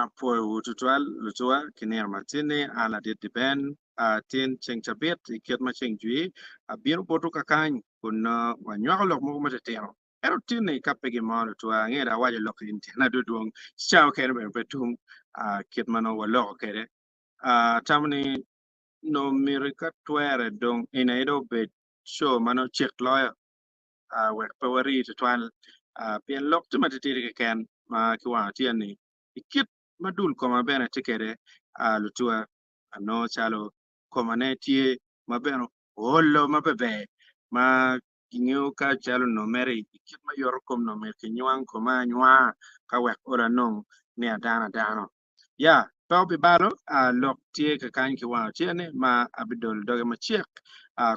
apwoyowu tutwal lutuwa ki nino matin-ni. An ladit Diben, tin ceng cabit i kit ma ceng jwi abino botwu kakany kun nongo wanywako lok mogo matitino. Ento tin-ni ka pe gin mo lutuwa, angeyo dong awaco lok eni tyen adwodwong ci cawa mukene bene pe tum kit ma nongo waloko kwede. Atamo ni nongo myero ka twere dong eni aye dong obed show ma nongo cek loyo wek pe warii tutwal pien lok tye matitidi keken ma ki wang tyen-ni i kit ma dul koma bene tye kwede lutuwa anongo calo komane tye ma bene oolo ma pe ber ma kingeyo ka calo onongo mere i kit ma yoto kom onongo myero kinywang koma anywanga ka wek olo anong ni adano adano. Ya, pe wubibalo, lok tye kakany ki wang ocene ma abidolo doge macek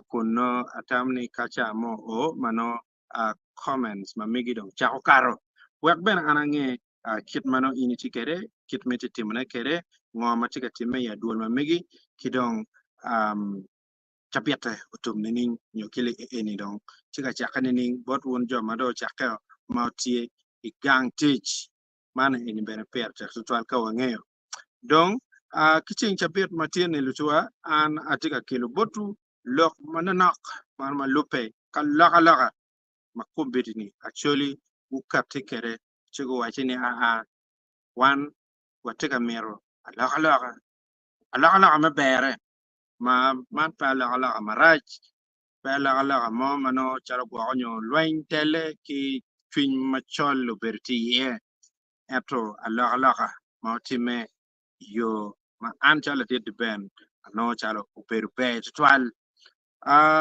kun nongo atamo ni ka ca mo oo ma nongo comments ma megi dong cako kato wek bene an ange kit ma nongo in itye kwede, kit ma itye timone kwede, ngo ma tye ka timme i adwol ma megi ki dong cabitte otum nining nyo ki eni dong tye ka cakke nining bot wun jo ma dong ocakkeo ma wutye i gang tic. Man eni bene pire tek tutwal ka wangeyo. Dong, ki ceng cabit ma tye ni lutuwa, an atye ka kelo botwu lok manonok man ma lubbe ka lokaloka ma kombeddi-ni Acholi gukatti kwede ci guwacci ni aa, wan watye ka mito alokaloka, alokaloka me berre, ma man pe alokaloka marac, pe alokaloka mo ma nongo calo gwoko nyo lweny telle ki cwiny macol obedo tye iye, ento alokaloka ma otimme i yo ma an calo ladit Ben anongo calo obedo ber tutwal.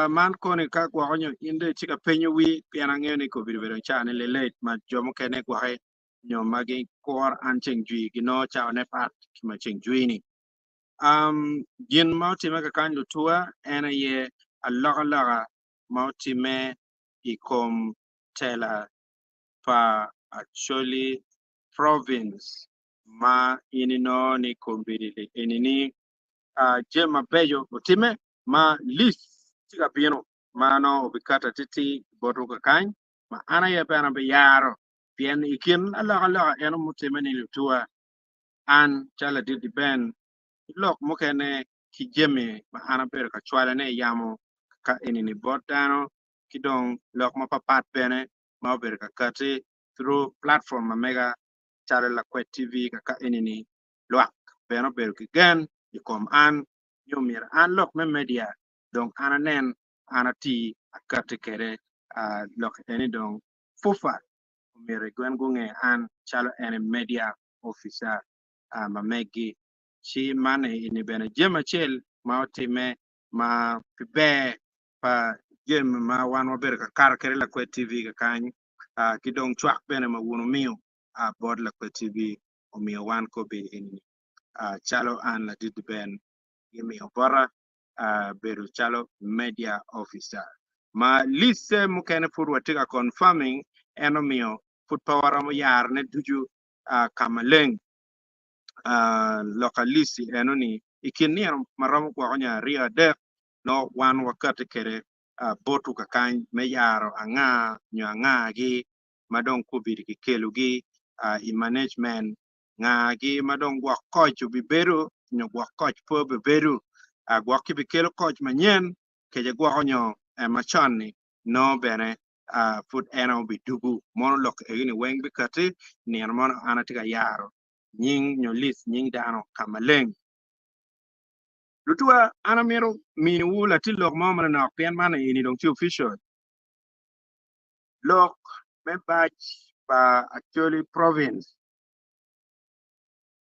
Man koni ka gwoko nyo in dong itye ka penyo wi pien angeyo ni kobedo bedo caa ni lelec ma jo mukene gwoki nyo ma gikuro an ceng jwi ginongo cawane pat ki ma ceng jwi-ni. Gin ma otimme kakany lutuwa en aye alokaloka ma otimme i kom tela pa Acholi Province ma in inongo ni kombeddi eni ni jami mabeco otimme ma list tye ka bino ma nongo obikato atitir botwu kakany ma an aye bene abiyaro pien i kin alokaloka eno mutimme ni lutuwa an calo ladit Ben ki lok mukene ki jami ma an abedo ka cwalone i yamo ka eni-ni bot dano ki dong lok mapapat bene ma obedo ka kati through platform ma mega calo Lakwed TV kaka eni-ni lwak bene obedo ki gen i kom an nyo myero an lok me media dong an anen an ati akati kwede lok eni dong FUFA omyero gin gunge an calo en media officer ma megi ci man eni bene jami acel ma otime ma pi ber pa jami ma wan wabedo ka kato kwede Lakwed TV kakany ki dong cwak bene ma wun wumiyo bot Lakwed TV omiyo wan kobedo eni calo an ladit Ben gimiyo bota bedo calo media officer ma liste mukene pud watye ka confirming en omiyo pud pe waromo yarone ducu ka maleng loka listi enoni i kin nino ma romo gwoko nyo aryo adek nongo wan wakati kwede botwu kakany me yaro anga nyo angagi ma dong kobedo kikelogi i management ngagi ma dong gwok koc obibedo nyo gwok koc pe obibedo gwok kibikelo koc manyen kece gwoko nyo macon-ni nongo bene pud en aye obidugu mono lok egi-ni weng bikati nino mono an atye ka yaro nying nyo list nying dano ka maleng. Lutuwa, an amito miniwu latin lok mo manonok pien man eni dong tye official. Lok me bac pa Acholi Province.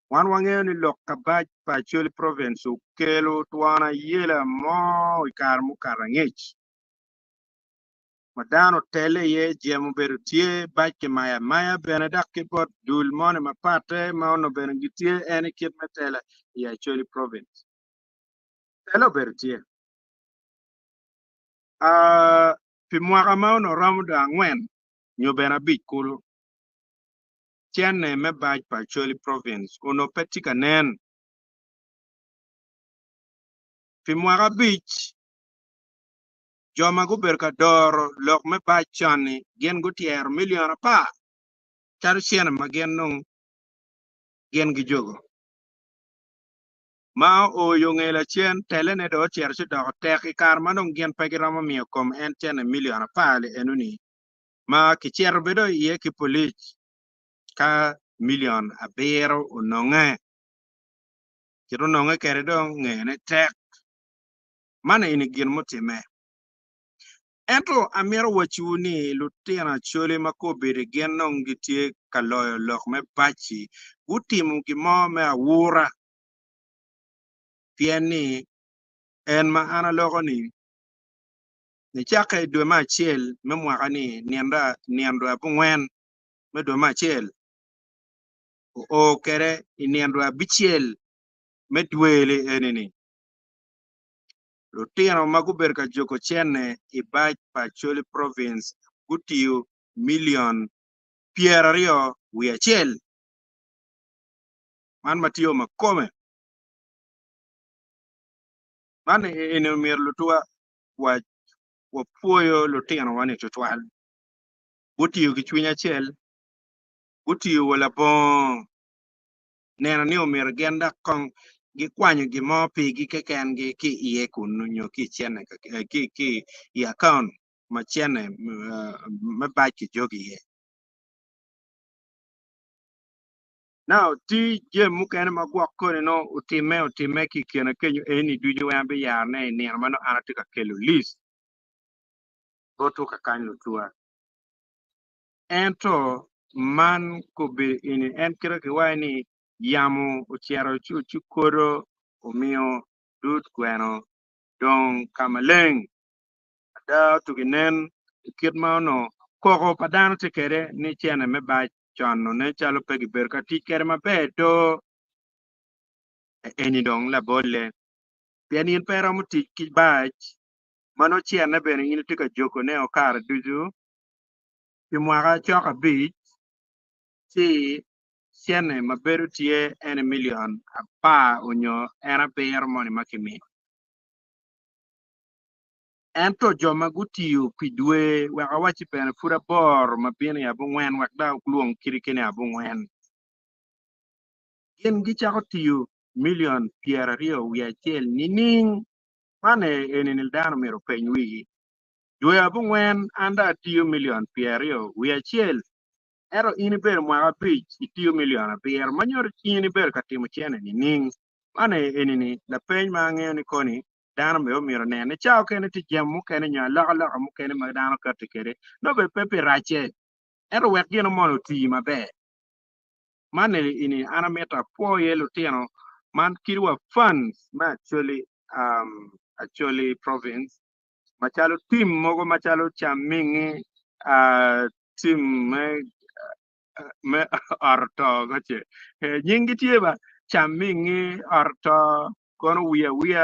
Wan wangeyo ni lok ka bac pa Acholi Province okelo twon ayela mo i kare mukato angec ma dano otele iye, jemo obedo tye, bac kimayo amaya bene dok ki bot dul moni mapatte ma onongo bene gitye en i kit me tela i Acholi Province. Tela obedo tye. Uh, pi mwaka ma onongo romo dong angwen nyo bene abic kulu, cene me bac pa Acholi Province onongo pe tye ka nen. Pi mwaka abic, jo ma gubedo ka doro lok me bac con-ni gin gutyero milion apar calo cene ma gin dong. Gin gijogo. Ma oo yo nge lacen, tellene dong ocito ci doko tek i kare ma dong gin pe giromo miyo kom en cente milion apar-li enoni ma kicito bedo iye ki polic ka milion abiro ononge. Kit ononge kwede dong ngene tek. Man eni gin mutimme. Ento amito wacciwu ni lutino Acholi ma kobedo gin dong gitye ka loyo lok me bac-ci gutimo gin mo me awura pien ni en ma an aloko-ni nicakke i dwe me acel me mwaka-ni nino dwe abongwen me dwe me acel oo kwede i nino dwe abicel me dwe-li eni-ni. Lutino ma gubedo ka juko cene i bac pa Acholi Province gutiyo milion 21. Man ma tye ma kome. Man eni omyero lutuwa wapwoyo lutinowa ni tutwal. Gutiyo ki cwiny acel, gutiyo wa labongo neno ni omyero gin dok kong gikwanyo gin mo pigi kekengi ki iye kunu nyo ki i cene ki i akaun ma cene me bac kijogo iye. Now tye jami mukene ma gwok koni nongo otimme otimme ki i kine kenyo eni ducu weng abiyarone i nino ma nongo an atye ka kelo list botwu kakany lutuwa. Ento man kobedo eni en kite kiwaco ni yamo ocito ci ocikodo omiyo dud gweno dong ka maleng. Ada otugi nen i kit ma onongo koko pa dano tye kwede ni cene me bac con onongo nen calo pe gibedo ka tic kwede maber do. Eni dong labolle, pien in pe iromo tic ki bac ma nongo cene bene in itye ka jokone o kare ducu. Pi mwaka cok abic, ci cene ma bedo tye ene milion apar onyo en abiro moni ma kimiyo. Ento jo ma gutiyo pi dwe wek awacci bene pud aboro ma bino i abongwen wek dok olwong kadi kene abongwen, gin gicako tiyo milion 21 nining? Man eni-ni dano myero openy wigi. Dwe abongwen an dong atiyo milion 21, ento in ibedo mwaka abic itiyo milion abiro, ma nyuto in ibedo ka timo cene nining? Man eni-ni lapeny ma angeyo ni koni dano bene omyero onen ni cawa okene tye jami mukene nyo alokaloka mukene ma dano kati kwede nongo bene pe pi racce ento wek gin moni oti maber. Man eni an amito apwo iye lutino man kadi wa funds me Acholi, um, Acholi province macalo tim mogo macalo Camingi, tim me me ot to goce nyinggi tye ba Camingi ot to kono wiya wiya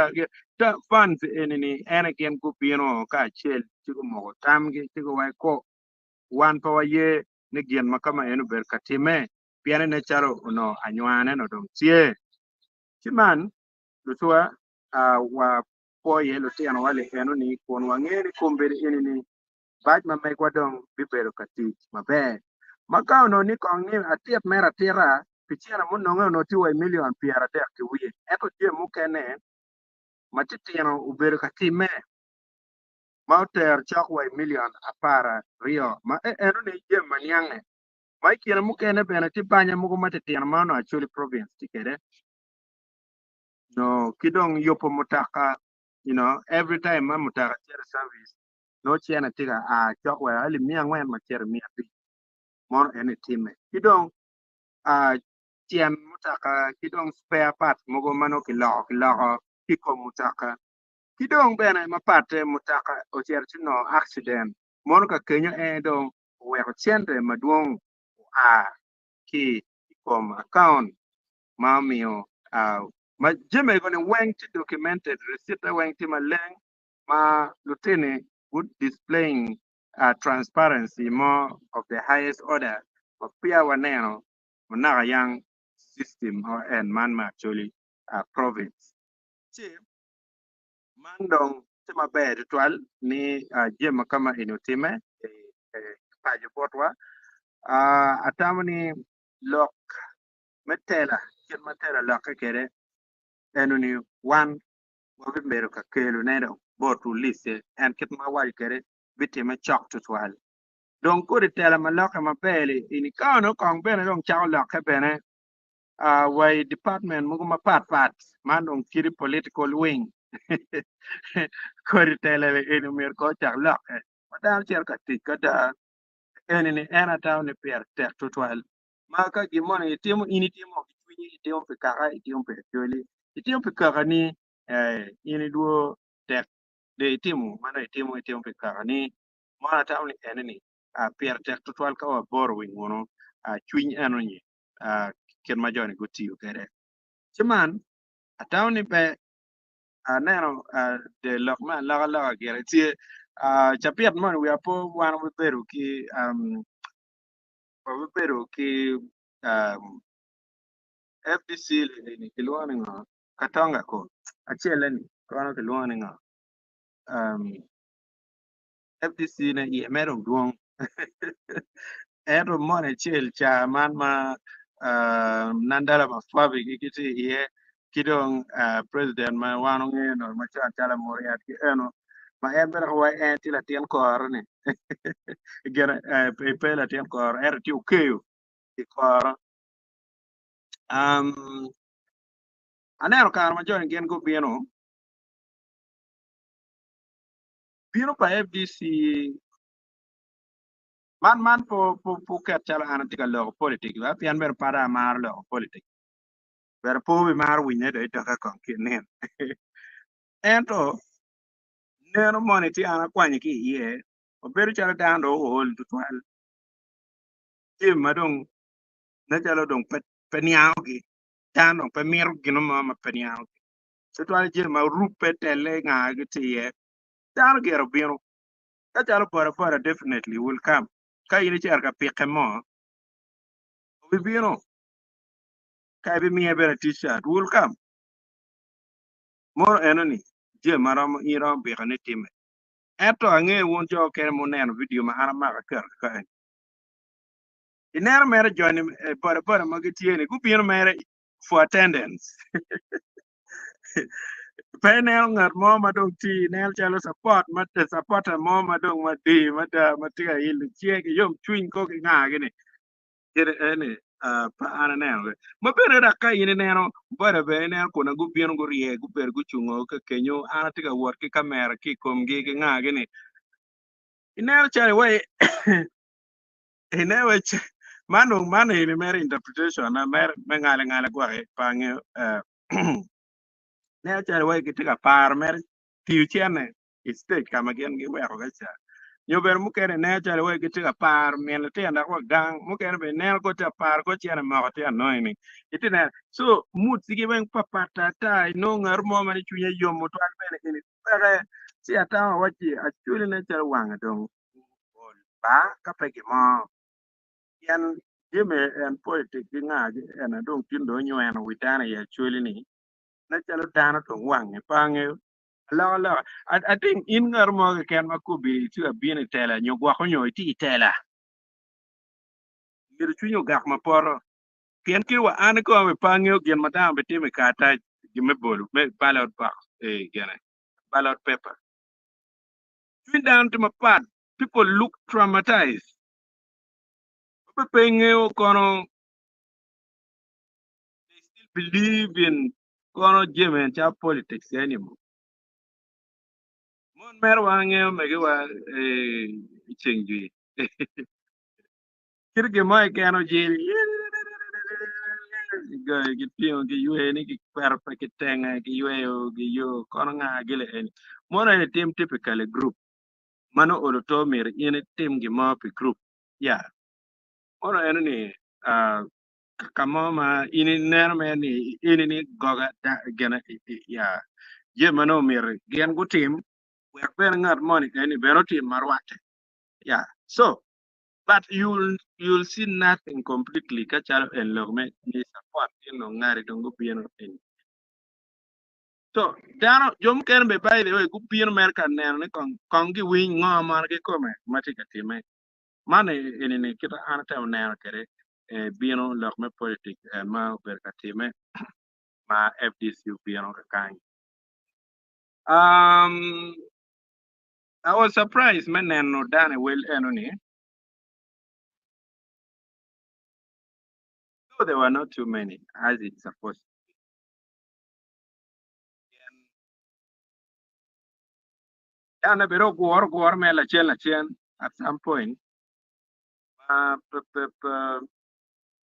funds eni-ni ene gin gubino kacel ci gumoko tamgi ci guwaco ko wan pe waye ni gin ma kama en obedo ka timme pien nen calo onongo anywane no dong tye ci man lutuwa wa pwo iye lutinowa lienoni kun wangeyo ni kombeddi eni-ni bac ma megwa dong bibedo ka tic maber. Ma ka onongo ni kong ni atit mere atita pi cene munonge onongo tye wa i milion 30 ki wiye, ento jami mukene matitino obedo ka timme ma otero cok wa i milion 12 ma enoni jami ma niange ma i kine mukene bene tye banya mogo matitino ma onongo Acholi Province tye kwede. No, ki dong yubo mutoka, you know, every time ma mutoka cito i service, nongo cene tye ka a cok wa alip 400 ma cito i 500. Mono en itimme. Ki dong uh, tyen mutoka ki dong spare parts mogo ma nongo kiloko kiloko ki i kom mutoka. Ki dong bene mapatte mutoka ocito ci onongo accident. Mono ka kenyo en dong oweko cente madwong oa ki i kom account ma omiyo ma jami ego-ni weng tye documented, recitte weng tye maleng ma lutini gu displaying transparency mo of the highest order ma peya waneno ma naka yang system en man me Acholi province. Ci man dong tye maber tutwal ni jami ma kama eni otimme i paco botwa. Atamo ni lok. me tela kit ma tela lokke kwede eno-ni wan wabibedo ka kelone dong botwu liste en kit ma awaco kwede bitimme cok tutwal. Dong kodi tela ma lokke maber-li eni ka onongo kong bene dong cako lokke bene wa i department mogo mapat pat man dong kiti political wing kodi tela eni myero kong ocak lokke ma dano cito ka tic ki ada eni-ni en atamo ni pire tek tutwal ma ka gin moni itimo in itimo ki cwinyi itimo pi kaka itimo pi acholi itimo pi kakani in idwo tek dong itimo ma dong itimo itimo pi kakani mono atamo ni ene-ni pire tek tutwal ka waboro wi ngunu cwiny eno-ni kit ma jo-ni gutiyo kwede. Ci man atamo ni pe aneno de lok me alokaloka gire tye cabit moni wiya po wan wabedo ki wabedo ki FDC ni kilwongo ni ngo Katonga ko acelle-ni kono kilwongo ni ngo FDC ne iye mere dong dwong ento moni acel ca man ma Nandala Mafwabi gi gitye iye ki dong president ma wan wangeyo no macon calo Amuriat ki eno ma en bene wa en tye latin koro ni gin pe latin koro ento tye okeyo i koro aneno kare ma joni gin gubino Bino pa FDC man man pe oket calo an atye ka loko politik ba pien bene pe dong amaro loko politik bene pe wubimaro winye dong idoka kong ki inen ento neno moni tye an akwanyo ki iye obedo calo dano dong ool tutwal jami ma dong nen calo dong pe niangogi dano dong pe mito gin mo ma pe niangogi. Tutwal jami ma rubbe telle nga gitye iye. Dano gire obino. Ka calo boda boda definitely will come. Ka in icito ka pike mo, obibino. Ka ibimiye bene t-shirt, will come. Mono eno-ni jami ma romo in iromo biko ni timme. Ento angeyo wun jo okene ma wuneno vidio ma an amako aketo ka eni. Ineno mere joni boda boda ma gitye ni gubino mere for attendance. Pe ineno ngat mo ma dong tye ineno calo support ma supporter mo ma dong madir mada ma tye ka ilo cinge ki yomcwiny ko ki ngagi ni kit eni pe an aneno ma bene dok ka in ineno boda bene ineno kun gubino gurye gubedo gucungo ka kenyo an atye ka wot ki kamera ki i komgi ki ngagi ni ineno calo iwaci Ineno man dong man eni mere interpretation na mere me ngale ngale gwaki pe angeyo neno calo wai gitye ka paro mere tiyo cene i stage ka ma gin giweko ka ca nyo bene mukene neno calo wai gitye ka paro min litino dok wa gang mukene bene ineno ko tye ka paro ko cene moko tye anongo ni itye neno so moods gi weng papat ata inongo ngat mo ma ni cwinye yom tutwal bene eni peke ci atamo awaci actually nen calo wange dong ol ba ka pe gin mo pien jami en politik ki nga en dong tin dong onyweno wi dano i acholi ni nen calo dano dong wange pe angeyo alokaloka I think in ngat mo keken ma kobi itye ka bino i tela nyo gwoko nyo itye i tela myero cwinyi ogak ma poto pien kit wa an kome pe angeyo gin ma dano bitimo i karatac me bolo me ballot box gine ballot paper Cwiny dano tye mapat, people look traumatized. Pe pe ingeyo kono they still believe in kono jami en calo politics anymore. Mon mere wa angeyo mege wa i ceng jwi. Kit gin mo keken ojil gitingo giywe ni gikwero pe kitenge giyweyo giyo kono nga gile eni mono eni tim typically group ma nongo olo to myero in itim gin mo pi group ya mono eno ni ka mo ma in ineno mere ni eni ni goga gine ya jami ma nongo myero gin gutim wek bene ngat moni eni bene otim ma rwatte ya so But you'll you'll see nothing completely ka calo en lok me ni support gin dong ngati dong gubino eni. So dano jo mukene be by the way gubino mere ka neno ni kong kong giwiny ngo mono kikome ma tye ka time. Man eni ni kita an atemo neno kwede. Bino lok me politic en ma obedo ka time ma FDC obino kakany. I was surprised me neno dano i wel eno ni though there were not too many as it's supposed to be. Dano bedo ogworo gworo me lacen lacen at some point ma pe pe pe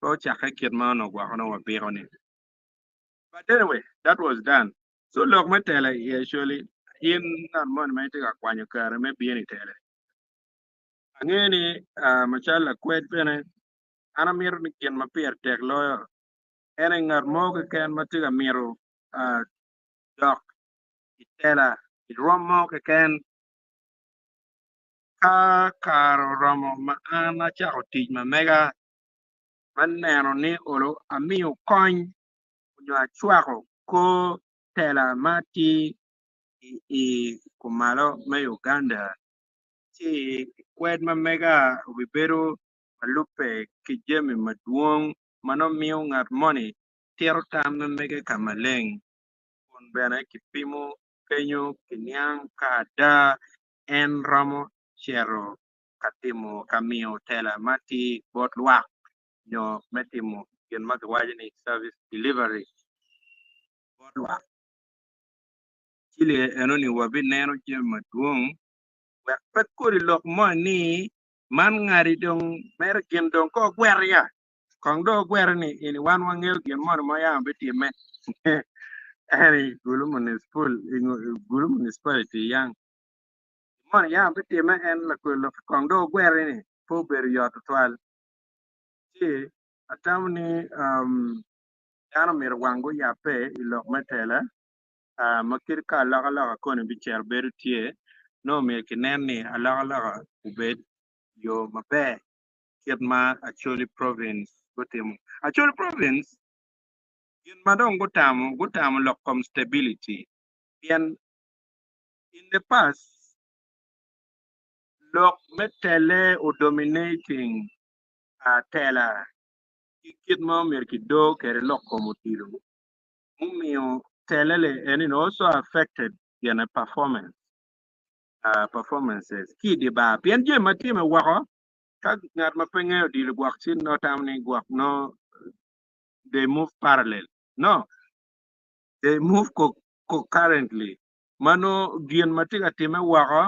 pe ocakke kit ma onongo gwoko nongo wabiko ni. But anyway, that was done. So lok me tela i actually in ngat moni ma itye ka kwanyo kare me bino i tele. Angeyo ni uh, macalo lakwed bene an amito ni gin ma pire tek loyo en aye ngat mo keken ma tye ka mito uh, dok i tela i rwom mo keken ka kare oromo ma an acako tic ma mega me neno ni olo amiyo kony onyo acwako kor tela ma atir i kumalo me Uganda ci kwed ma mega obibedo ma lubbe ki jami madwong ma nongo miyo ngat moni tito tam ma mege ka maleng kun bene kipimo kenyo kiniang ka ada en romo cito ka timo ka miyo tela ma atir bot lwak nyo me timo gin ma kiwaco ni service delivery bot lwak. Ci eno ni wabineno jami madwong wek pe kodi lok mo ni man ngadi dong mere gin dong ko ogwero ya kong dong ogwero ni ini wan wangeyo gin moni ma yam bitimme eni Gulu municipal Gulu municipality yang moni yam bitimme en lakwel lok kong dong ogwero ni pe obedo yot tutwal ci atamo ni dano myero wang guyabbe i lok me tela ma kit ka alokaloka koni bicito bedo tye nongo myero kinen ni alokaloka obed yo maber kit ma Acholi province gutimo. Acholi province gin ma dong gutamo gutamo lok kom stability pien in the past lok me tele o dominating tela ki kit ma omyero kidor kwede lok kom odilo mumiyo telele eni also affected gine performance performances ki i dye bar pien jami ma time woko ka ngat ma pe ngeyo odilo gwok ci nongo tamo ni gwok nongo they move parallel no they move concurrently ma nongo gin ma tye ka time woko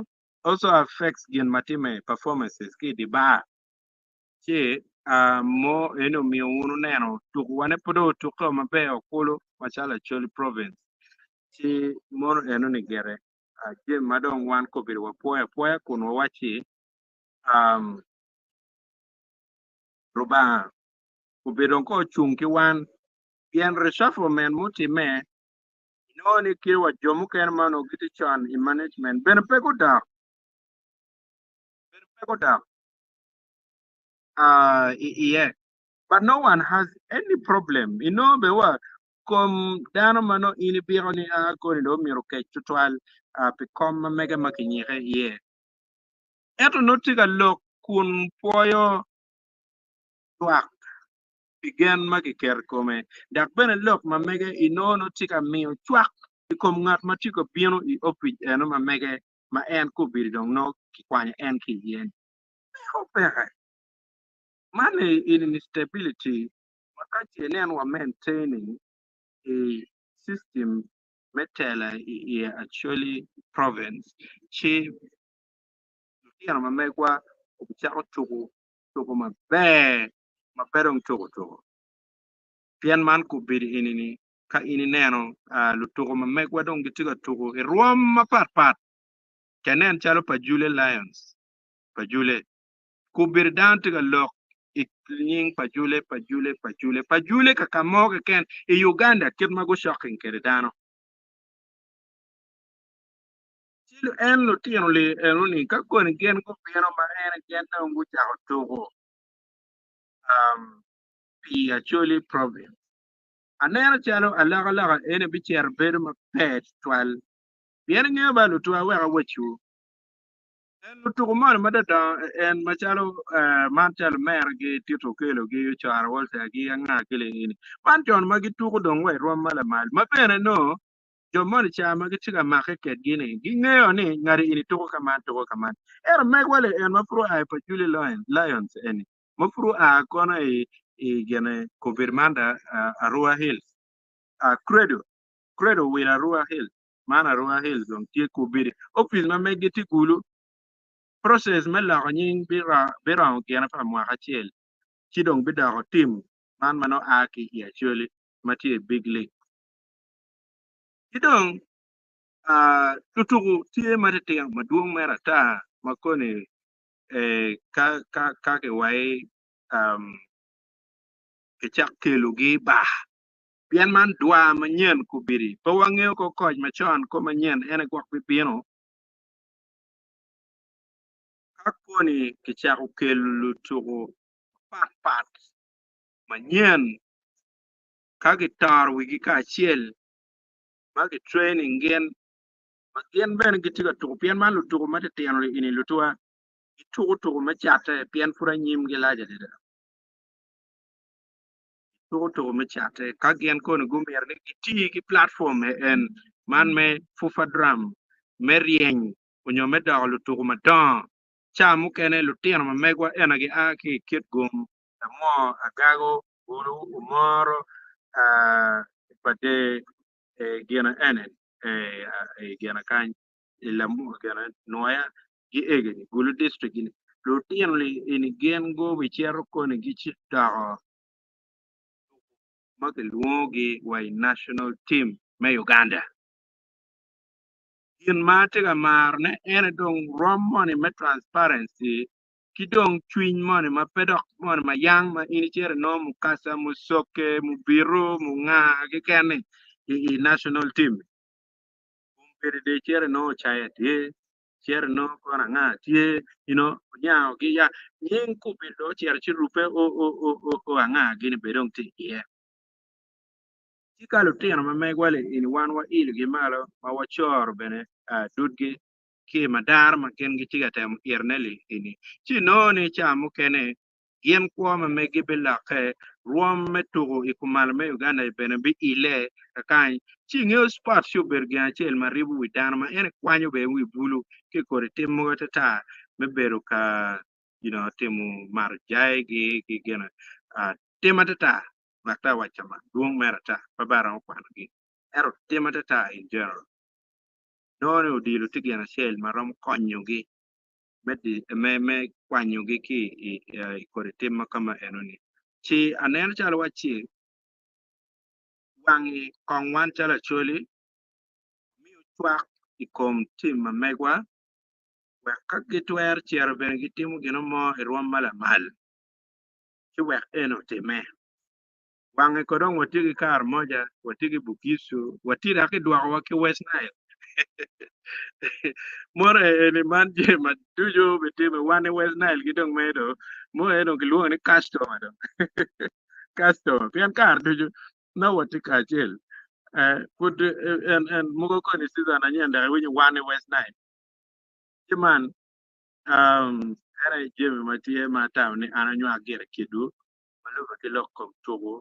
also affects gin ma time performances ki i dye bar ci mo eni omiyo wun wuneno tuko wane pe dong otukke maber okulu macalo Acholi province ci mono eno ni gire jami ma dong wan kobedo wapwoyo apwoya kun wawacci Lubanga obedo dong ka ocung ki wan pien reshufflement mutimme inongo ni kit wa jo mukene ma onongo gitye con i management bene pe gudok bene pe gudok i iye but no one has any problem inongo bene wa kom dano ma nongo in ibiko ni a koni dong myero okec tutwal pi kom ma mege ma kinyike iye ento nongo tye ka lok kun pwoyo lwak pi gen ma kiketo i kome dok bene lok ma mege inongo nongo tye ka miyo cwak i kom ngat ma tye ka bino i opic eno ma mege ma en kobedo dong nongo kikwanyo en ki iye ni peko peke man eni stability ma ka ce inen wa maintaining i system me tela i Acholi province ci lutino ma megwa obicako tuku tuku maber ma pe dong tuku tuku pien man kobedo eni ni ka in ineno lutuku ma megwa dong gitye ka tuku i rwom mapat pat ka inen calo Pajule Lions Pajule kobedo dano tye ka lok i nying Pajule Pajule Pajule Pajule ka ka mo keken i Uganda kit ma gucokking kwede dano ci en lutino li enoni ka koni gin gubino ma en gin dong gucako tuko pi Acholi province aneno calo alokaloka eni bicito bedo maber tutwal pien ingeyo ba lutwa wek awacciwu. En lutuku moni ma dong en macalo man calo mergi Tito Okello gi Ocoro Walter gi anga gili eni man jo ma gituko dong wa i rwom ma lamal ma bene nongo jo moni ca ma gitye ka make kedgi ni gingeyo ni ngati eni tuko kaman tuko kaman ento megwa li en ma pud oa i Pajuli Lions eni ma pud oa kono i gine Kobedi Manda Arua Hills Credo Credo owilo Arua Hills man Arua Hills dong tye kubidi opic ma meggi tye kulu. Process me loko nying biromo gine pa mwaka acel ci dong bidoko tim man ma nongo a ki i Acholi ma tye i Big League. Ki dong tutuku tye matitino madwong mere ata ma koni ka kiwayi kicak kelogi bar. Pien man dwar manyen kobedi, pe wangeyo ko koc macon ko manyen en aye gwok bibino. Ka koni kicako kelo lutuku mapatpat manyen ka gitoro wigi kacel ma ki training gin ma gin bene gitye ka tuku pien man lutuku matitino eni lutuwa gituku tuku me cate pien pud anyimgi lac adada. Tuko tuko me cate ka gin kono gumito ni giti ki platform en man me FUFA Drum me ryeny onyo me doko lutuku madongo. Ca mukene lutino ma megwa ena gia ki i Kitgum, Lamwor, Agago, Gulu, Omoro, Pader, gina ene gina kany i Lamwor gina Nwoya gi egeni Gulu district gini lutino eni gin gubicito koni gicidoko ma kilwongogi wa i national team me Uganda. Gin ma atye ka marone ene dong rwom moni me transparency ki dong cwiny moni ma pe dok moni ma yang ma in icito inongo mukasa, musoke, mubito, munga keken-ni i national team. Kombeddi dong icito inongo Ocaya tye, icito inongo kono anga tye, you know, onyango gi ya nying kombeddi dong ocito ci rubbe o o o o o anga gini bene dong tye iye. Ci ka lutino ma megwa li eni wan wailogi malo ma wacoro bene dudgi ki i madara ma gin gitye ka temo itone li eni, ci inongo ni ca mukene Gin kwo ma megi bilokke, rwom me tuko i kumalo me Uganda bene biile kakany. Ci ingeyo sport ci obedo gin acel ma ribo wi dano ma en kwanyo bene wi bulu ki i kodi tim mogo atata me bedo ka you know, timo mato jai gi ki gin tim atata wek ta awac kama dwong mere ata pe bene aromo kwanogi ento tim atata in general nongo ni odilo tye gin acel ma romo konyogi me kwanyogi ki i kodi tim ma kama enoni. Ci aneno calo wacci wangi kong wan calo Acholi wamiyo cwak i kom tim ma megwa wek ka gitwero cito bene gitimo gin mo i rwom ma lamal ci wek eni otimme. Wange ko dong watye ki Karamoja, watye ki Bugisu, watye dok kidwokowa ki West Nile. Mono eni man jami ma ducu bitime wan i West Nile ki dong medo mo eno kilwongo ni customer dong. Customer pien kare ducu nongo watye kacel. Eh, pud eh, en en mogo koni season anyen dok iwinyo wan i West Nile. Ci man um, en aye jami ma tye ma atamo ni an anywak gire kidwu ma lubbe ki lok kom tuku,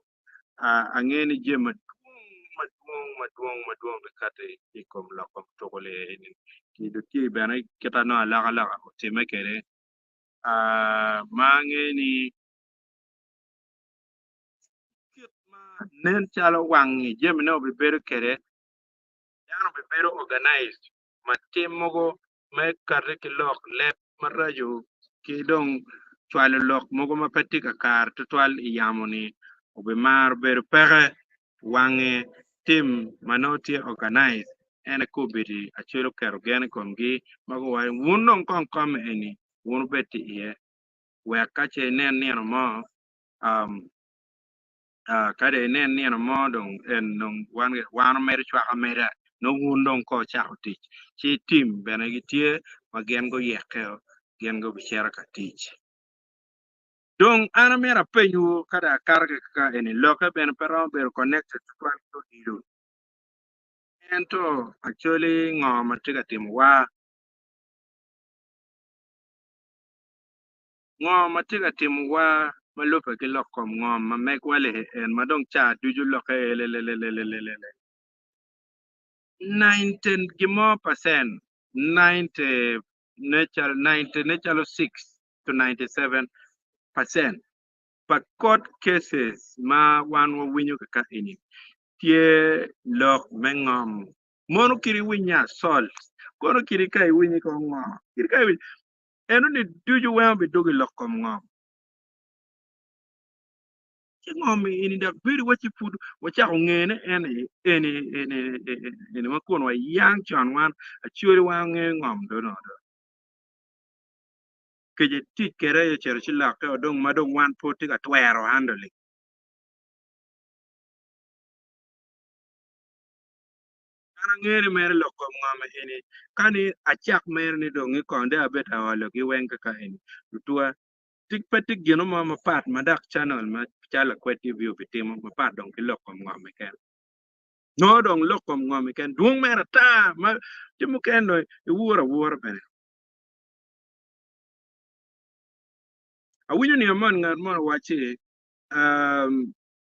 angeyo ni jami madwong madwong madwong madwong bikati i kom lok kom tuku li ki tye bene kita nongo alokaloka otimme kwede ma angeyo ni kit ma nen calo wangi jamine obibedo kwede dano obibedo organized ma tim mogo me kati ki lok leb maraco ki dong cwalo lok mogo ma pe tye kakare tutwal i yamo-ni obimaro bedo peke wange tim ma nongo tye organized en aye kobedi acel oketo gen i komgi ma guwaco ni wun dong kong kome eni wun wubed tye iye wek ka ce inen nino mo um, Ka dong inen nino mo dong en dong wan wan omedo cwak ameda nongo wun dong ka wucako tic ci tim bene gitye ma gin guyekkeo gin gubicito ka tic. Dong an amyero apenywu ka dong akato ki kaka eni lokke bene pe romo bedo connected tutwal ki odilo ento actually ngo ma tye ka timo wa? Ngo ma tye ka timowa ma lubbe ki lok kom ngom ma megwa li en ma dong ca ducu lokke elelelelelele? 90 gin mo percent, 90 ne calo 90 ne calo 6 to 97% pa court cases ma wan wawinyo kaka eni tye lok me ngom. Mono kit iwiny ni assault, kono kit ka iwiny ko ngo, kit ka iwiny Eno-ni ducu weng obidwogo i lok kom ngom. Ci ngom eni dok bedo wacci pud wacako ngene en aye eni eni eni ma kun wayang con wan Acholi wan wangeyo ngom do nongo do. Kece tic kwede aye ocito ci lokke o dong ma dong wan pe watye ka twero handling. An angeyo ni mere lok kom ngom eni ka ni acak mere ni dong i kong dong abed aolo gi weng kaka eni lutuwa tik pe tye gino mo mapat ma dok channel ma calo Lakwed TV obitimo mapat dong ki lok kom ngom keken nongo dong lok kom ngom keken dwong mere ata ma tye mukene dong iwuro awura bene. Awinyo nino moni ngat mo owacci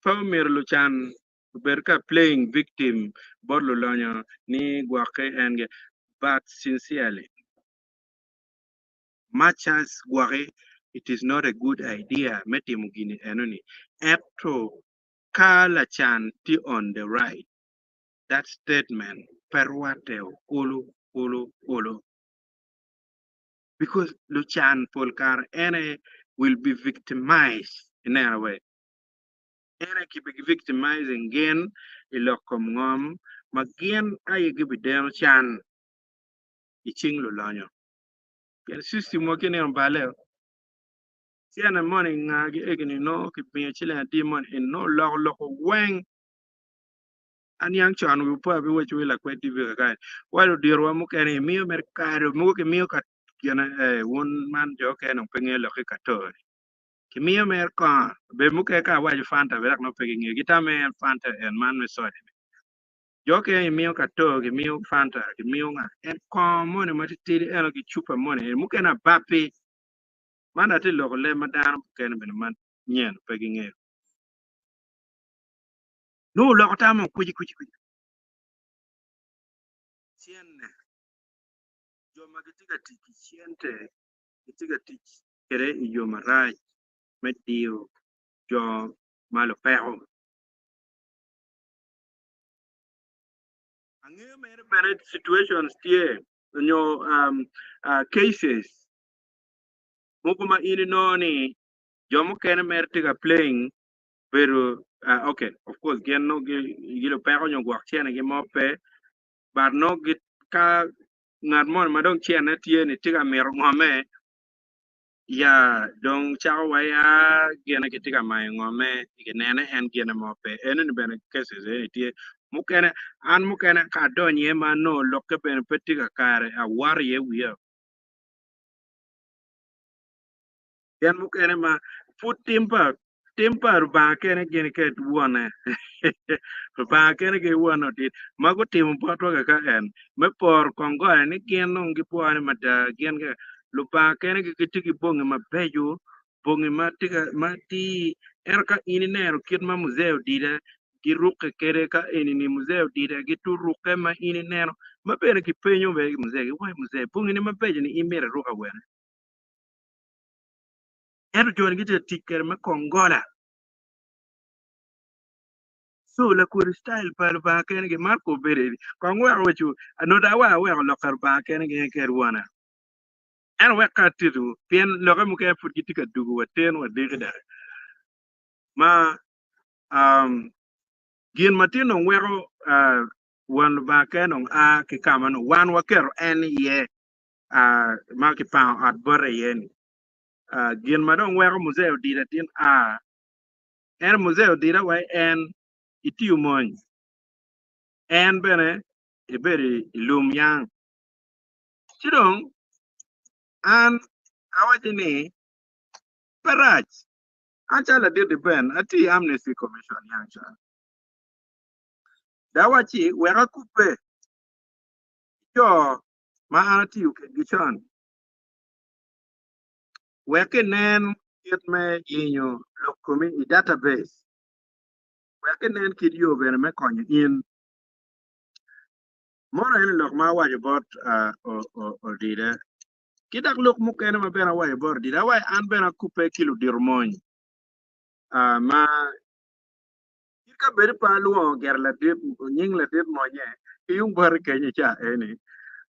pe omyero lucan obed ka playing victim bot lulonyo ni gwokke en gi but sincerely much as gwoki it is not a good idea me timo gini eno ni ento ka lacan tye on the right that statement pe rwate o kulu kulu kulu because lucan pol kare ene will be victimized ineno we. En aye kibi victimizing gin i lok kom ngom ma gin aye gibideno can i cing lulonyo. Pien system wa ki nino bale o. Cene moni nga gi egi ni nongo kimiyo ciling adi moni eni nongo oloko loko weng. Aniang con wi opo abiwaco wi lakwed TV kakany. Wa ludito wa mukene imiyo mere kado mogo kimiyo ka gine eh wun man jo okene dong pe ngeyo lok ki katori. Kimiyo mere kongo, bed mukene ka awaco Fanta bene dok nongo pe gingeyo, gitamo ni en Fanta en man me soda-ni. Jo okene gimiyo kato, gimiyo Fanta, gimiyo nga, en kongo moni ma titidi eno ki cupa moni eni, mukene abapi. Man dong atye ka loko leb ma dano mukene bene ma nyen pe gingeyo. Nongo oloko tamme okwici kwici kwici. Cente, jo ma gitye ka tic ki cente gitye ka tic kwede i yo marac me diyo jo ma lupeko. Angeyo mere bene situations tye nyo cases mogo ma in inongo ni jo mukene mere tye ka playing bedo ok of course gin nongo gi lupeko nyo gwok cene gi mo pe but nongo ka ngat moni ma dong cene tye ni tye ka mito ngome Ya dong cako wa ya gine kitye ka mayo ngome kinene en gine mo pe enoni bene cases eni tye mukene an mukene ka adonyo iye ma anongo lokke bene pe tye kakare awoto iye wiya pien mukene ma pud tim pa Tim pa Lubanga kene gin ked Wonne. Lubanga kene ki Wonne otit ma gutimo botwa kaka en me poro kong gone ni gin dong gibwone mada gin ka Lubanga kene gitye ki bongi mabeco, bongi ma tye ka ma atir. Ento ka in ineno kit ma Muzee Odida girukke kwede ka eni-ni Muzee Odida giturukke ma in ineno ma bene kipenyo bene Muzee giwaco Muzee bongini mabeco-ni in myero iruk awene? Ento jo-ni gitye ka tic kwede me kongola. Co lakodi citayil pa Lubanga kene gi man kong obedo eni. Kong wek awacu, anoda wa aweko lok pa Lubanga kene gi en wona. Ento wek ka atito, pien lokke mukene pud gitye ka dugo wa ten wa diki daki. Ma um, gin ma tye dong weko uh, won Lubanga kene dong a ki ka ma nongo wan waketo en iye, uh, ma kipango ot bote iye-ni. Gin ma dong weko Muzee odida tin a, ento Muzee odida wa en itiyo mony, en bene ibedo i lum yang. Ci dong an awaco ni pe rac, an calo ladit Ben atiyo i Amnesty Commission yang con, dong awacci wek akubbe ki jo ma an atiyo kwedgi con. Wek inen kit me yenyo lok komi i database. Wek inen kit yo bene me konyo in. Mono eni lok ma awaco bot Odida. Ki dok lok mukene ma bene awaco bot Odida, awaco an bene akubbe ki ludito mony ma kit ka bedo pe alwongo gire ladit nying ladit monye ki yung bote kenyo ca eni.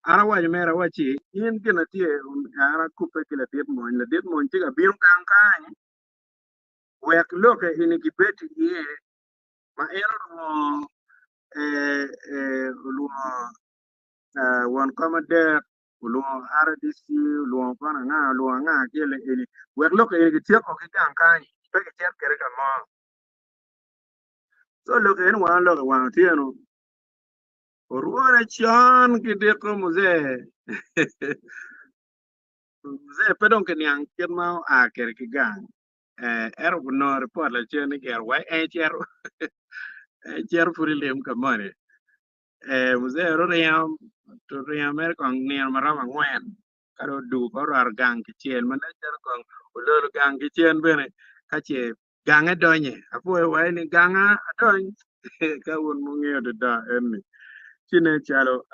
An awaco mere awacci in gin atye an akubbe ki ladit mony, ladit mony tye ka bino gang kany wek lokke eni gibed iye ma en olwongo olwongo won kom adek, olwongo RDC, olwongo kono anga, olwongo anga ki eni wek lok eni kityeko ki gang kany pe kicit kwede ka mo. So lok eni wan oloko i wang otyeno orwone con ki diko muzee muzee pe dong kiniang kit ma oa kwede ki gang. Ento onongo ripot lacen ni gero wa en cito en cito pud i lim ka moni. Muzee oringo oringo mere kong nino ma romo angwen ka dong odwogo kong orwato gang kicel ma nen calo kong ololo gang ki cen bene ka ce gange donye. Apwoyo wa ni ganga adony ka wun wungeyo adada eni ci nen calo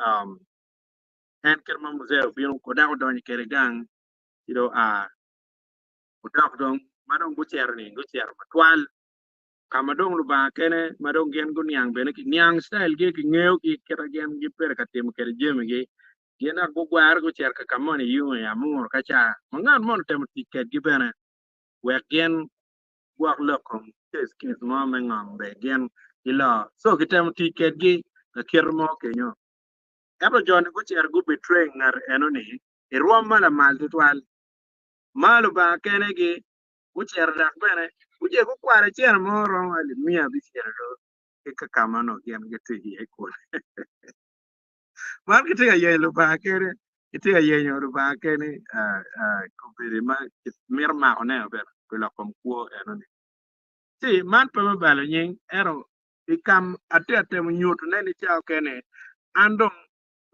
en kit ma muzee obino dok odonyo kwede gang ci dong oa. Odok dong ma dong gucito-ni, gucito matwal ka ma dong Lubanga kene ma dong gin guniang bene ki niang citayilgi, kingeyogi kit ma gin gibedo ka timo kwede jamigi. Gin dok gugwaro gucito ka ka moni yung i Amur ka ca ma ngat moni otemo tic kwedgi bene wek gin gwok lok kom case case mo me ngom be gin gilor. So kitemo tic kwedgi lakite mo kenyo. Ento jo-ni gucito gu betray ngat eno-ni i rwom ma lamal tutwal. Ma Lubanga kenegi gucito dok bene guce gukwalo cene mo romo alip 600 olu ki ka ka ma onongo gin gitye iye kunu. Man gitye ka yenyo Lubanga kene, gitye ka yenyo Lubanga kene kobedi ma mito makone bene pi lok kom kwo enoni. Ci man pe me balo nying ento i kam atye ka temo nyutone ni cawa okene an dong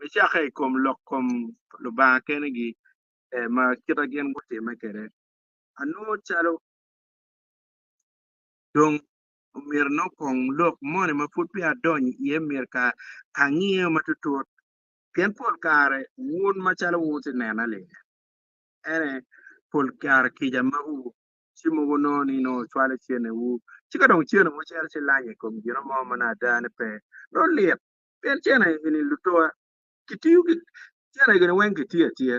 nicakke i kom lok kom Lubanga kenegi ma kite gin gutimme kwede, anongo calo dong omyero nongo kong lok moni ma pud peya adonyo iye myero ka angiyo matutut pien pol kare wun macalo wun wuti nena linya ene pol kare kica makowu ci mogo nongo ni nongo wucwalo cenewu ci ka dong cenewu cito ci lanyo i kom gino mo ma nongo adane pe nongo lit pien cene eni lutowa kitiyo ki cene gini weng kitiyo atiya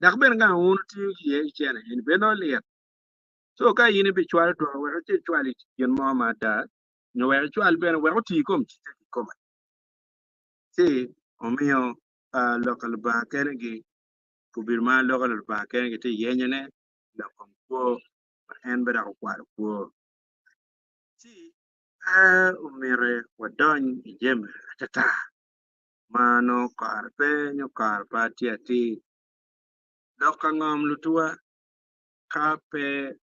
dok bene ka wun wutiyo ki iye cene eni bene nongo lit. So ka in ibicwalo twero wek icit icwal i gin mo ma ada nyo wek icwal bene wek oti i kom ticce kikome. Ci omiyo lok pa Lubanga kenegi obedo ma lok pa Lubanga kenegi tye yenyone lok kom kwo ma en bene dok okwalo kwo. Ci pe omyero wadony i jami atata ma nongo kore pe nyo kore pe tye atir. Lok ka ngom lutuwa ka pe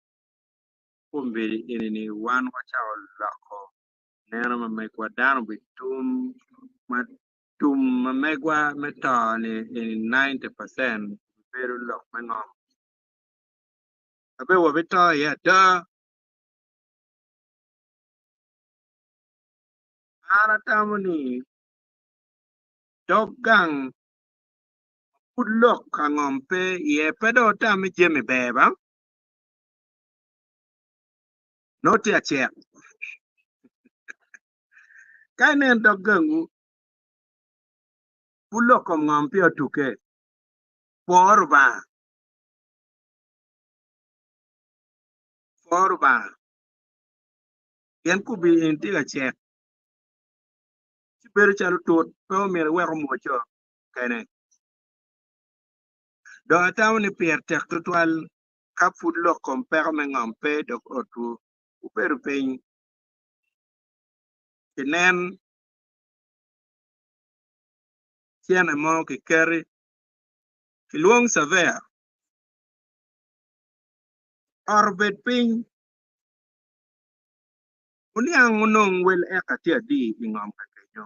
kombeddi eni-ni wan wacako loko neno ma megwa dano obitum ma tum ma megwa me to-ni eni 90% obibedo lok me ngom abe wabito iye ada. An atamo ni dog gang ma pud lok ka ngom pe iye pe dong otam ni jami ber ba nongo tye acek. Ka inen dog gangwu pud lok kom ngom peya otukke, pwo Rubanga, pwo Rubanga pien kubbi in tye ka cek ci bedo calo tut pe omyero iwek omwoco kene. Dong atamo ni pire tek tutwal ka pud lok kom peko me ngom pe dok otwu, wubedo piny kinen cene mo kiketi kilwong caveya ot obed piny wuniang wunong wel eka tye adi i ngom ka kenyo.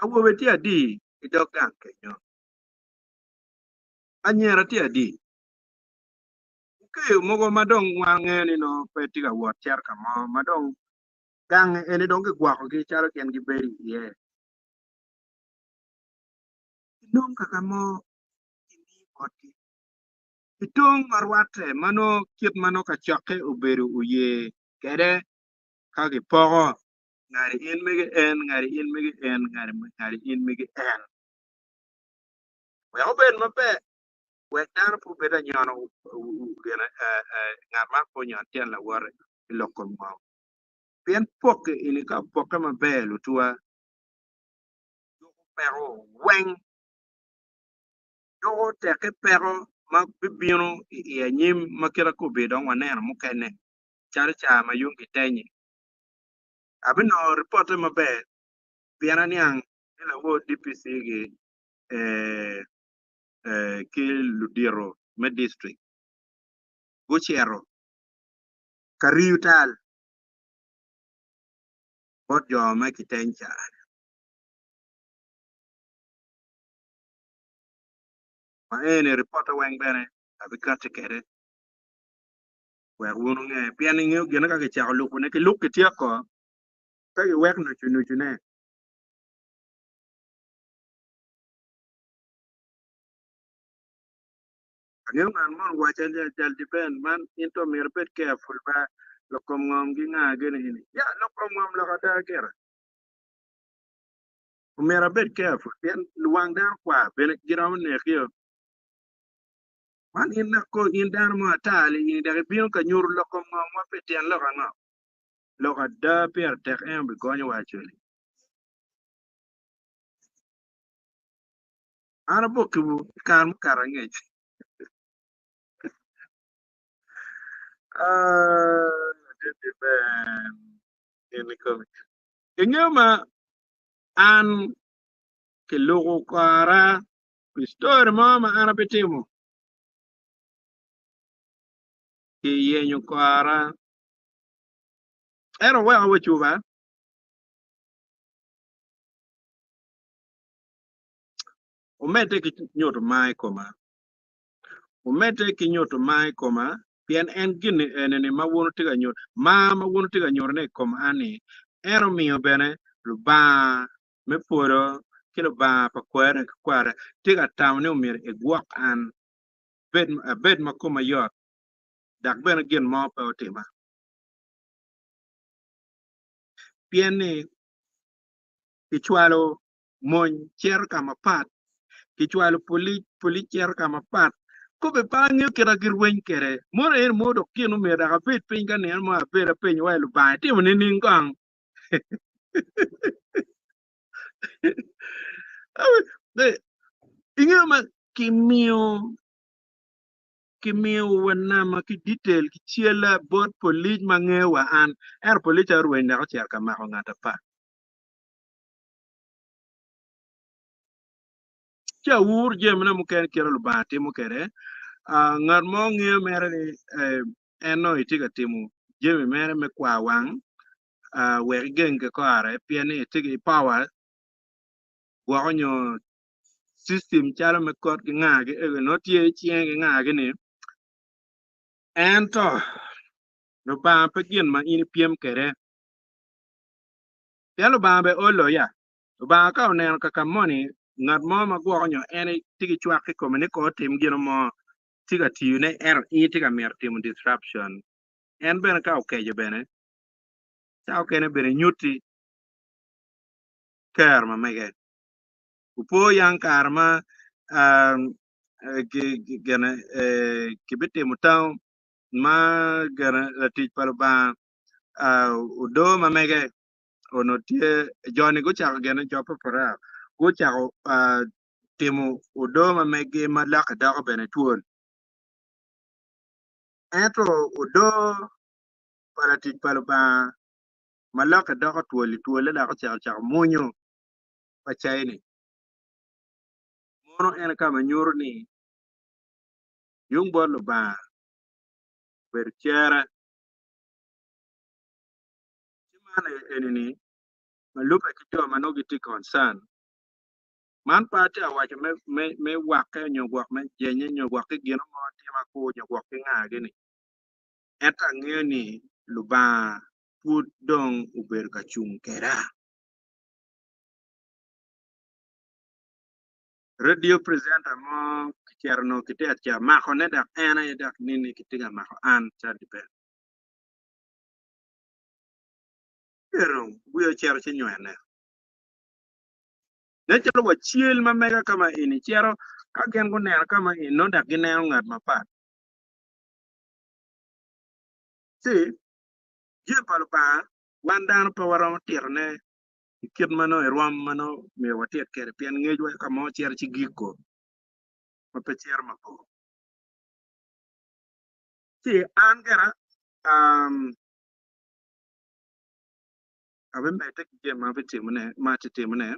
Awobe tye adi i dog gang kenyo? Anyira tye adi? Okeyo mogo ma dong wan ngeyo ni nongo pe tye ka wot cito ka mo ma dong gange eni dong gigwokogi calo gin gibedo iye. Kinong kaka mo kimi botgi i tong ma rwatte ma nongo kit ma nongo kacokke obedo oye kwede ka gipoko ngati in mege en, ngati in mege en, ngati in mege en. Wek obed maber, wek dano pe obed anyono gine, ngat man pe onyon tyen lawote i lok kom ngom. Pien pokke eni ka opokke maber lutuwa, juko peko weng, juko tekke peko ma bibino i anyim ma kite kobedi dong waneno mukene calo ca ma yung gitenyi. Abinongo ripotte maber pien aniang ni lawor DPC gi ki ludito me distrik gucito ka riyo tal bot jo me kiteny ca. Ma eni ripotte weng bene abikati kwede wek wun wunge pien ingeyo gine ka kicako lubone ki luk kityeko pe giwek nucunucune. Angeyo ngat mo owacca ni jal Ben man in to myero ibed careful ba lok kom ngom ki nga gini ni. Ya lok kom ngom lok ada gire. Omyero abed careful pien luwang dano kwar bene giromo nekio. Man in dok ko in dano mo ata li dok ibino ka nyuto lok kom ngom wa pi tyen lok ango? Lok ada pire tek en obigonyowa actually. An abokiwu i kare mukato angec. Ah, ladit Ben, in ikomi. Ingeyo ma an kiluko kora pi story mo ma an abitimo. Kiyenyo kora. Ento wek awacuba. Omedde ki nyuto mar i koma. Omedde ki nyuto mar i koma pien en gin eni ma wun wutye ka nyuto, mar ma wun wutye ka nyutone i kom an-ni, en omiyo bene Lubanga me polo ki Lubanga pa kwarina ki kwarina tye ka tamo ni myero egwok an, abed ma koma yot, dok bene gin mo pe otima. Pien ni kicwalo mony cito ka mapat, kicwalo polic, polic cito ka mapat. Kobbe pe angeyo kit ma girweny kwede. Mono eni mo dok gin omyero dok abed piny ka nino mo abed apenyo wa Lubanga itimo nining kong? Ingeyo ma kimiyo kimiyo wa nama ki detail ki cella bot polic ma ngeyo wa an ento polic orweny dok ocito ka mako ngat apat. Ci awur jamine mukene kit ma Lubanga timo kwede. Ngat mo ngeyo mere ni en nongo etye ka timo jami mere me kwa wang wek egeng ki kore pien ni etye ki power gwoko nyo system calo me kot ki nga gi ego nongo tye i cinge ki nga gi ni ento Lubanga pe gin ma in ipyem kwede. Pien Lubanga bene olo ya. Lubanga ka oneno kaka moni ngat mo ma gwoko nyo en tye ki cwak i kome ni ko otim gin mo tye ka tiyone ento in itye ka mito timo disruption en bene ka okeco bene ca okene bene nyutti kero ma mege. Opo yang kare ma kibitimo town ma gene latic pa Lubanga odoo ma mege onongo tye jo-ni gucako gene jo pa Parao gucako timo odoo ma meggi ma lokke doko bene twol. Ento odoo pa latic pa Lubanga ma lokke doko twol-li, twolle dok ocako cako mwonyo pa cai-ni. Mono en ka ma nyuto ni yung bot Lubanga obedo cere. Ci man eni-ni ma lubbe ki jo ma nongo gitye concern. Man pe atye ka waco me, me, me wakke nyo gwok me jenye nyo gwok ki gino mo tima kur nyo gwok ki nga-gi-ni. Ento angeyo ni Lubanga pud dong obedo ka cung keda. Radio presenter mo kicito onongo kitye ka cito makone dok en aye dok nini kitye ka mako an calo bene. Ero wiye ocito ci nywene. Nen calo wa cel ma mega ka ma eni cito ka gin guneno ka ma eni nongo dok gineno ngat mapat. Ci jami pa Lubanga wan dano pe waromo titone i kit ma nongo i rwom ma nongo myero watit kwede pien ngecwa ka mo cito ci giko ma pe cito mabor. Ci an gira abimedde ki jami ma abitimone ma atye timone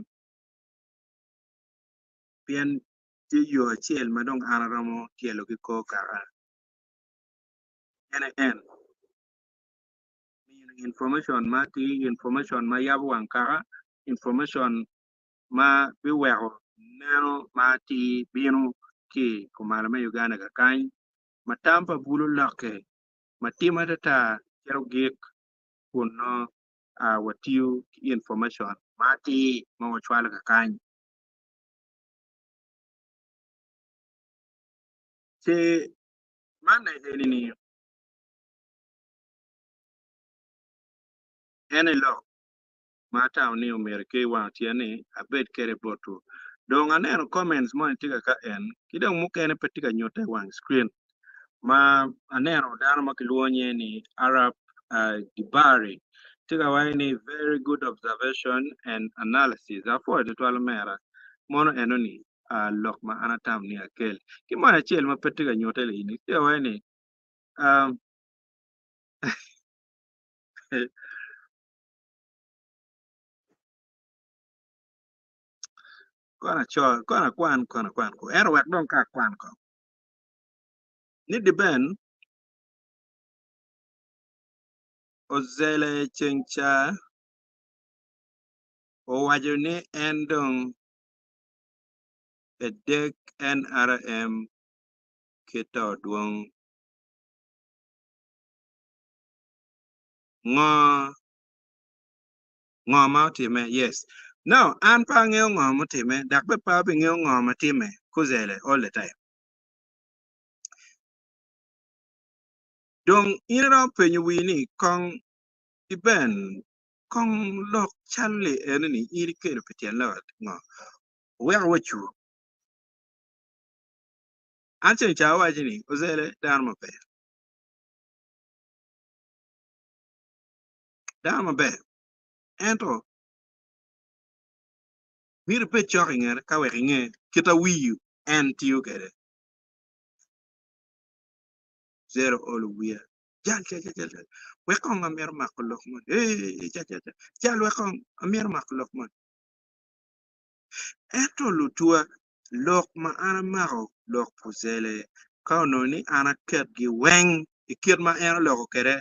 pien tye yo acel ma dong an aromo tyelo ki kor kaka en aye en miyo information ma atir, information ma yabo wang kaka, information ma biweko neno ma atir bino ki i kumalo me Uganda kakany ma tam pa bulu lokke ma timo atata cito gik kun nongo watiyo ki information ma atir ma wacwalo kakany. Ci man eni-ni en aye lok ma atamo ni omyero ki wang tyen ni abed kwede botwu. Dong aneno comments moni tye ka en ki dong mukene pe tye ka nyutte i wang screen ma aneno dano ma kilwongo nyinge ni Arab Gibari tye ka waco ni very good observation and analysis apwoyo tutwal omera mono enoni lok ma an atamo ni akel. Ki moni acel ma pe tye ka nyutte ni tye ka waco ni Kono aco, kono akwan, kono akwan ko. Ento wek dong ka akwan kong. Ni diben ozele ceng ca owaco ni en dong edek NRM ki to dwong. Ngo ngo ma otime? Yes. Now, an pe angeyo ngo mutime, dok bene pe abingeyo ngo ma time kuzele all the time. Dong in iromo penyo wii ni kong i Ben, kong lok calo li eno ni in ikelo pi tyen lok ngo? Oweko wacu. An ceng ca awaco ni ozele dano maber. Dano maber, ento myero ibed cok i ngete ka wek inge kit a wii en tiyo kwede. Zero olo wiya. Jal, jal, jal, jal. Wek kong amito mako lok moni. Ee, jal, jal, jal. Jal, wek kong amito mako lok moni. Ento lutuwa, lok ma an amako lok puzele, ka onongo ni an aketgi weng i kit ma en oloko kwede,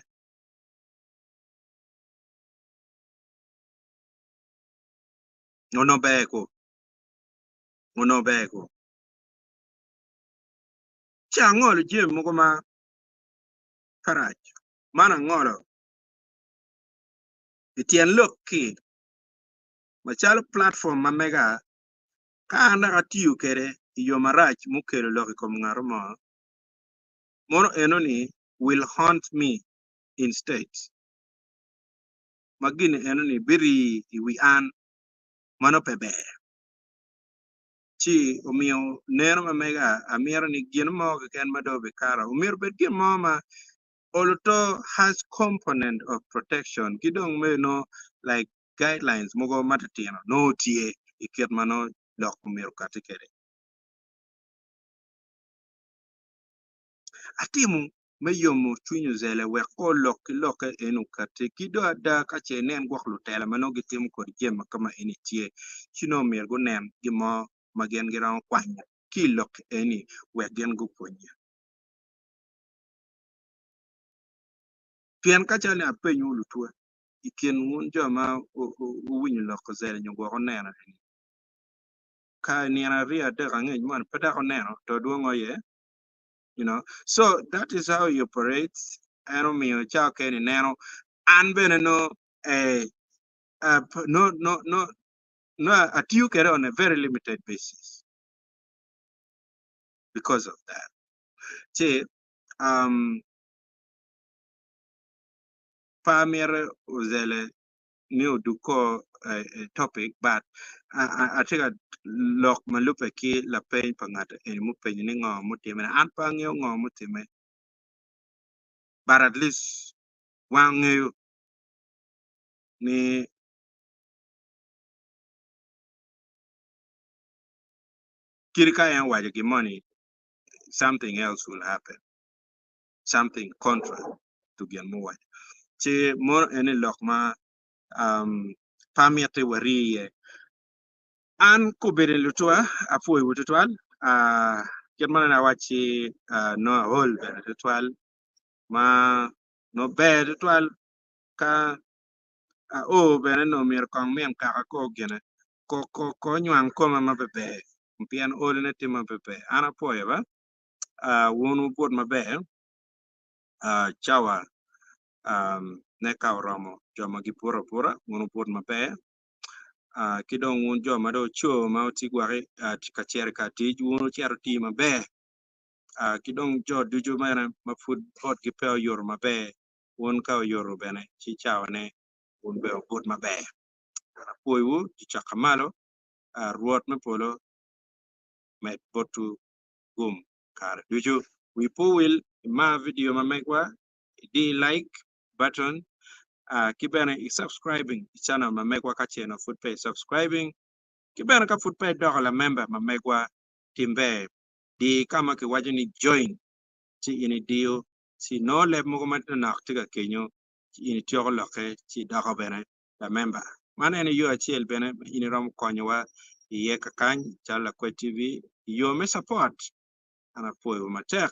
onongo ber ko, onongo ber ko. Ci angolo jami mogo ma karac, man angolo i tyen lok-ki macalo platform ma mega ka an dok atiyo kwede i yo marac mukelo lok i kom ngat mo, mono enoni will haunt me instead ma gin enoni birii i wi an ma nongo pe ber. Ci omiyo neno ma mega amito ni gin mo keken ma dong obikato omyero obed gin mo ma oluto has component of protection ki dong meno like guidelines mogo matitino nongo tye i kit ma nongo lok omyero okati kwede. Atimo me yomo cwiny ozele wek olok ki lokke en okati ki dong ada ka ce inen gwok lutela ma nongo gitimo kodi jami ma kama eni tye ci nongo myero gunen gin mo ma gin giromo kwanyo ki i lok eni wek gin gupwonye. Pien ka calo ni apenywu lutwa i kin wun jo ma wuwinyo lok ozele nyo gwok wuneno eni. Ka nino aryo adek angec moni pe dok oneno to dwongo iye, you know. So that is how he operates. En omiyo ca okene ineno an bene no eh, no no no no atiyo kede on a very limited basis because of that. Ci pa amito ozele ni odug ko topic, but atye ka lok ma lubbe ki lapeny pa ngat eni mupenyo ni ngo mutime. An pe angeyo ngo mutime, but at least wangeyo ni kadi ka en owaco gin moni, something else will happen, something contra to gin muwaco. Ci mono eni lok ma pe amiti warii iye. An kobedo lutwa, apwoyowu tutwal. Kit ma nene awacci, nongo aol bene tutwal, ma nongo ber tutwal ka ao bene nongo myero kong min kaka ko gine ko onywang koma ma pe ber, pien olone tye ma pe ber. An apwoyo ba wun wubut maber cawa ne ka oromo jo ma gibuto abuta, wun wubut maber. Ki dong wun jo ma dong wuco ma wutye gwaki ka cito i ka tic, wun wucito wuti maber. Ki dong jo ducu bene ma pud botgi pe oyuto maber, wun ka oyuto bene ci cawane wun bene wubut maber. Apwoyowu cokka malo, Rwot me polo med botwu gum kare ducu. Wi pe owil imar vidio ma megwa, idi like button, ki bene i subscribing i channel ma megwa ka ce nongo pud pe i subscribing, ki bene ka pud pe idoko lamemba ma megwa, tim ber di ka ma kiwaco ni join, ci in idiyo ci inongo leb mogo manok tye ka kenyo, ci in ityeko lokke ci idoko bene lamemba. Man en yo acel bene ma in iromo konyowa iye kakany calo Lakwed TV i yo me support. An apwoyo matek.